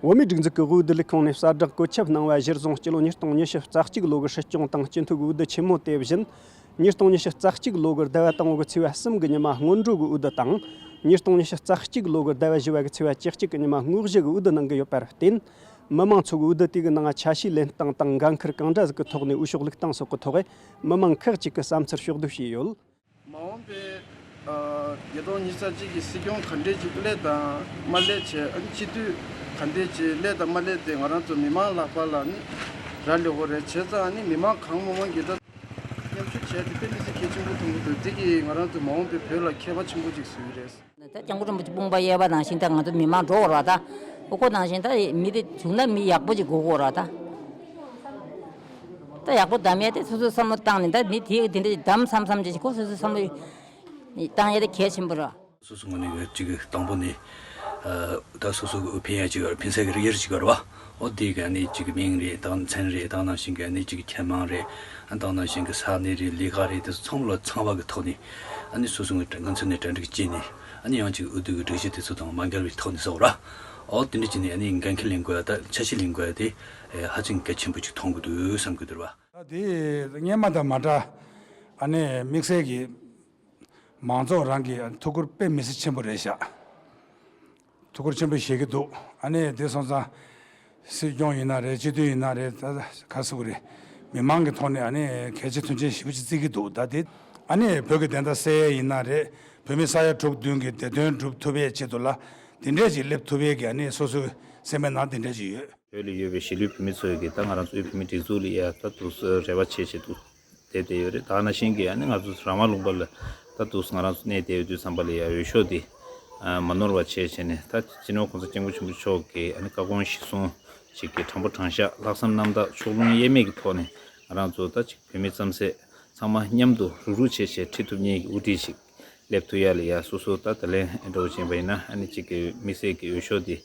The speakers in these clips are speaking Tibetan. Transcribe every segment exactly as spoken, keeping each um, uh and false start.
བོད་མིའི་སྒྲིག་འཛུགས་ཀྱི་དབུས་བསྡུ་ལས་ཁང་ནས་གསལ་བསྒྲགས་བཀོད་ཁྱབ་གནང་བ་གཞིར་བཟུང་། སྤྱི་ལོ་ཉིས་སྟོང་ཉི་ཤུ་རྩ་གཅིག་ལོ་གི་སྲིད་སྐྱོང་དང་སྤྱི་འཐུས་ཀྱི་འོས་བསྡུ་ཆེན་མོ་དེ་བཞིན། ཉིས་སྟོང་ཉི་ཤུ་རྩ་གཅིག་ལོ་གི་ཟླ་བ་དང་པོ་གི་ཚེས་པ་གསུམ་གྱི་ཉི་མ་སྔོན་འགྲོ་གི་འོས་བསྡུ་དང་། ཉིས་སྟོང་ཉི་ཤུ་རྩ་གཅིག་ལོ་གི་ཟླ་བ་བཞི་བ་གི་ཚེས་པ་བཅུ་གཅིག་གི་ཉི་མ་དངོས་གཞི་གི་འོས་བསྡུ་གནང་གི་ཡོད་པར་བརྟེན། མི་མང་ཚོ་གི་འོས་བསྡུ་དེ་གི་ནང་ཆ་ཤས་ལེན་སྟངས་དང་འགན་འཁུར་གང་འདྲ་ཟིག་གི་ཐོག་ནས་འོས་ཤོག་བླུགས་སྟངས་སོགས་ཀྱི་ཐོག་མི་མང་ཁག་ཅིག་གི་བསམ་ཚུལ་ཕྱོགས་བསྡུས་བྱས་ཡོད། མ་འོངས་པའི་ཉིས་སྟོང་ཉི་ཤུ་རྩ་གཅིག་གི་སྲིད་སྐྱོང་ག་འདྲས་ཅིག་སླེབས་དང་མ་སླེབས་བྱས། ཨ་ནི་སྤྱི་འཐུས་ག་འདྲས་ཅིག་སླེབས་དང་མ་སླེབས་དེ་ང་རང་ཚོ་མི་མང་ལག་པ་ལ་ནི་རག་ལས་ཡོད་རེད། བྱས་ཙང་ཨ་ནི་མི་མང་གང་མང་མང་གིས་ད་མཉམ་ཞུགས་བྱས་དེ་དཔེ་མི་སྲིད་གལ་ཆེན་པོ་མཐོང་གི་འདུག་དེ་གིས་ང་རང་ཚོ་མ་འོངས་པའི་བོད་ལ་ཁྱད་པར་ཆེན་པོ་ཅིག་བཟོས་རེད། ད་སྐྱབས་མགོན་རིན་པོ་ཆེ་དཔུང་པ་གཡས་པ་ནང་བཞིན་ད་ང་ཚོ་མི་མང་འགྲོ་དགོས་ར། ད་ཨོ་ཁོ་ནང་བཞིན་ད་མི་དེ་བྱུང་ན་མི་ཡག་པོ་ཅིག་དགོས་དགོས་ར། ད་ད་ཡག་པོ་གདམ་ཡས་དེ་སོ་སོའི་བསམ་བློ་བཏང་ནས། ད་མི་དེ་དེ་འདྲ་གདམ་བསམ་བསམ་ཅིག་ཁོ་སོ་སོའི་བསམ་བློ་བཏང་ཡས་དེ་གལ་ཆེན་པོ་ར། སོ་སོ་ངོས་ནས་ཅིག་དང་པོ་ནས་ད་སོ་སོ་གི་འོས་འཕེན་ཡ་ཅིག་ཡོད་རེད། འཕེན་ས་གི་རིགས་དབྱེ་ཅིག་ཡོད་རེད་བ། ཨོ་དེ་གི་ཨ་ནི་ཅིག་མིང་རེད། ད་མཚན་རེད། ད་ནང་བཞིན་གི་ཨ་ནི་ཅིག་ཁྱད་མང་རེད། ཨ་ད་ནང་བཞིན་གི་ས་གནས་རེད། ལས་ཀ་རེད། དེ་ཚོ་ཚང་མ་ལ་ཚང་བ་གི་ཐོག་ནས་ཨ་ནི་སོ་སོ་ངོས་ངོས་ཚོ་ནས་གྲ་སྒྲིག་བྱས་ནས་ཨ་ནི་ཡང་ཅིག་འོས་བསྡུ་གི་སྒྲིག་གཞི་དེ་ཚོ་དང་མ་འགལ་བའི་ཐོག་ནས་ཟེར་བ་ར། ཨོ་དེ་འདྲ་བྱས་ནས་ཨ་ནི་འགན་འཁྱེར་ལེན་དགོས་ཡ། ད་ཆ་ཤས་ལེན་དགོས་ཡ་དེ་ཧ་ཅང་གལ་ཆེན་པོ་ཅིག་མཐོང་གི་འདུག་བསམ་གི་འདུག་ར། ད་དེ་སྔོན་མ་དང་མ་འདྲ་ཨ་ནི་དམིགས་བསལ་གྱི་མང་ཚོགས་རང་གི་ཐུགས་ཁུར་དཔེ་མི་སྲིད་ཆེན་པོ་རེད་ཤག་ཐུགས་ཁུར་ཆེན་པོ་བཞེས་ཀྱི་འདུག་ཨ་ནི་དེ་སོང་ཙང་སྲིད་སྐྱོང་ཡིན་ན་རེད། སྤྱི་འཐུས་ཡིན་ན་རེད། ད་ག་ཟེར་དགོས་རེད། མི་མང་གི་ཐོག་ནས་ཨ་ནི་གལ་ཆེ་མཐོང་ཆེན་ཞེ་པོ་ཅིག་བརྩི་གི་འདུག་ད་དེ་ཨ་ནི་བོད་ཀྱི་བདེན་མཐའ་གསལ་ཡས་ཡིན་ན་རེད། བོད་མི་ས་ཡ་དྲུག་བདུན་གྱི་བདེ་དོན་སྒྲུབ་ཐུབ་ཡས་ཆེད་དུ་ལ་དེ་འདྲས་ཅིག་སླེབས་ཐུབ་ཡས་ཀྱི་ཨ་ནི་སོ་སོའི་སེམས་པའི་ནང་དེ་འདྲས་ཅིག་ཡོད། བོད་ལ་ཡོད་པའི་གཞིས་ལུས་བོད་མི་ཚོས་ཀྱིས་ད་ང་རང་ཚོ་དབུས་བོད་མིའི་སྒྲིག་འཛུགས་ལ་ཡ་ད་འདུག་སེ་རེ་བ་བྱེད་བྱེད་འདུག་བསྡད་བསྡད་ཡོད་རེད། ད་ནང་བཞིན་གྱི་ཨ་ནི་ང་ཚོ་ར་མ་ལུང་པ་ལ་ད་འདུག་སེ་ང་རང་ཚོ་གནས་བསྡད་ཡོད་དུས་ཙམ་པ་ལ་ཡ་འོས་ཤོག་འདི་མ་ནོར་བ་བྱས་བྱས་ནས། ད་སྤྱི་ནོར་༸གོང་ས་༸སྐྱབས་མགོན་ཆེན་པོ་མཆོག་གི་ཨ་ནི་བཀའ་དགོངས་གཞིར་བཟུང་ཅིག་གི་དྲང་པོ་དྲང་བཞག་ལྷག་བསམ་རྣམ་དག་ཕྱོགས་ལྷུང་དབྱེར་མེད་ཀྱི་ཐོག་ནས་ང་རང་ཚོ་ད་ཅིག་བོད་མི་རྩམ་ཟན་ཚང་མ་མཉམ་དུ་རུག་རུག་བྱས་བྱས་ཁྲིད་ཐུབ་མཁན་གྱི་དབུ་ཁྲིད་ཅིག་སླེབས་ཐུབ་ཡ་ལ་ཡ་སོ་སོ་ད་ད་ལན་འདྲ་བོ་ཕྱིན་པ་ཡིན་ན་ཨ་ནི་གཅིག་གི་དམིགས་བསལ་གྱི་འོས་ཤོག་འདི་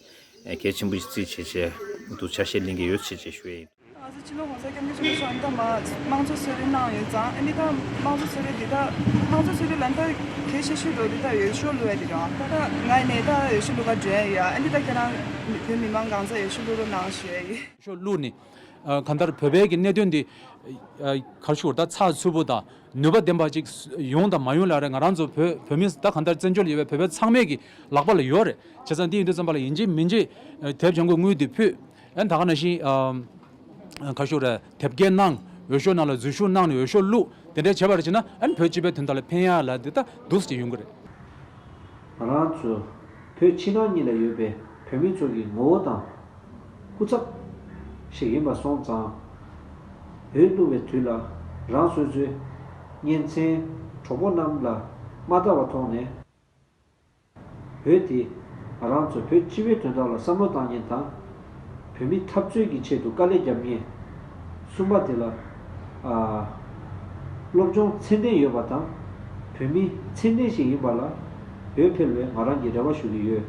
གལ་ཆེན་པོ་ཞིག་བརྩིས་བྱས་བྱས་འདུག་ཆ་ཤས་ལེན་གྱི་ཡོད་ཅེས་བྱས་ཞུ་ཡ་ཡིན། ང་ཚོ་སྤྱི་ནོར་༸གོང་ས་༸སྐྱབས་མགོན་ཆེན་པོ་མཆོག་ཨ་ནི་ད་མ་དམངས་གཙོ་གསོལ་རས་གནང་ཡོད་ཙང་། ཨ་ནི་ད་དམངས་གཙོ་གསོལ་རས་འདི་ད་དམངས་གཙོ་གསོལ་རས་ལ་ད་གལ་ཆེ་ཤོས་འགྲོ་འདི་ད་འོས་ཤོག་བླུག་ཡ་འདི་རེད། ད་ད་ང་ནས་ད་འོས་ཤོག་བླུག་ག་འགྲོ་ཡ་ཡོད། ཨ་ནི་ད་ཁྱེད་རང་བོད་མི་མང་གང་ཚ་འོས་ཤོག་བླུག་རོགས་གནང་ཞུ་ཡ་ཡིན། འོས་ཤོག་བླུགས་ནས་ཨ་གང་ལྟར་བོད་པའི་གི་གནད་དོན་འདི་ཨ་ག་རེ་ཞུ་དགོས་རེད། ད་ཚགས་ཚུད་པོ་དང་ནུས་པ་ལྡན་པ་ཅིག་ཡོང་དང་མ་ཡོང་ལ་རེད། ང་རང་ཚོ་བོད་བོད་མི་ད་གང་ལྟར་བཙན་བྱོལ་ལ་ཡོད་པའི་བོད་པ་ཚང་མའི་གི་ལག་པ་ལ་ཡོད་རེད། བྱས་ཙང་འདི་ཡིན་དུས་ཙམ་པ་ལ་ཡིན་གཅིག་མིན་གཅིག་ཨ་དེབ་ལྗང་གུ་དངུལ་འདི་ཕུལ། ཨ་ད་ག་ནང་བཞིན་ཨ་ག་རེ་ཞུ་དགོས་རེད། དེབ་སྐྱེལ་གནང་། འོས་ཤོག་ནང་ལ་འཛུལ་ཞུགས་གནང་ནས་འོས་ཤོག་བླུགས། དེ་འདྲའི་བྱས་པ་རེད་བྱས་ན་ཨ་ནི་བོད་སྤྱི་པའི་དོན་དག་ལ་ཕན་ཡ་ལ་འདི་ད་འདུག་སེ་ཅིག་ཡོང་གི་རེད། ང་རང་ཚོ་བོད་ཕྱི་ནང་གཉིས་ལ་ཡོད་པའི་བོད་མི་ཚོ་གི་ངོ་བོ་དང་སྐུ་ཚབ་ཞིག་ཡིན་པ་སོང་ཙང་། འོས་བླུག་པའི་དུས་ལ་རང་སོ་སོའི་གཉེན་ཚན་གྲོགས་པོ་རྣམས་ལ་མ་ལྟ་བ་ཐོག་ནས། འོས་དེ་ང་རང་ཚོ་བོད་སྤྱི་པའི་དོན་དག་ལ་བསམ་བློ་བཏང་མཁན་དང་། བོད་མི་འཐབ་རྩོད་ཀྱི་ཆེད་དུ་དཀའ་ལས་བརྒྱབ་མཁན། གསུམ་པ་དེ་ལ་ཨ་སློབ་སྦྱོང་ཚད་ལྡན་ཡོད་པ་དང་། བོད་མི་ཚད་ལྡན་ཞིག་ཡིན་པ་ལ་འོས་འཕེན་པའི་ང་རང་གིས་རེ་བ་ཞུ་གི་ཡོད།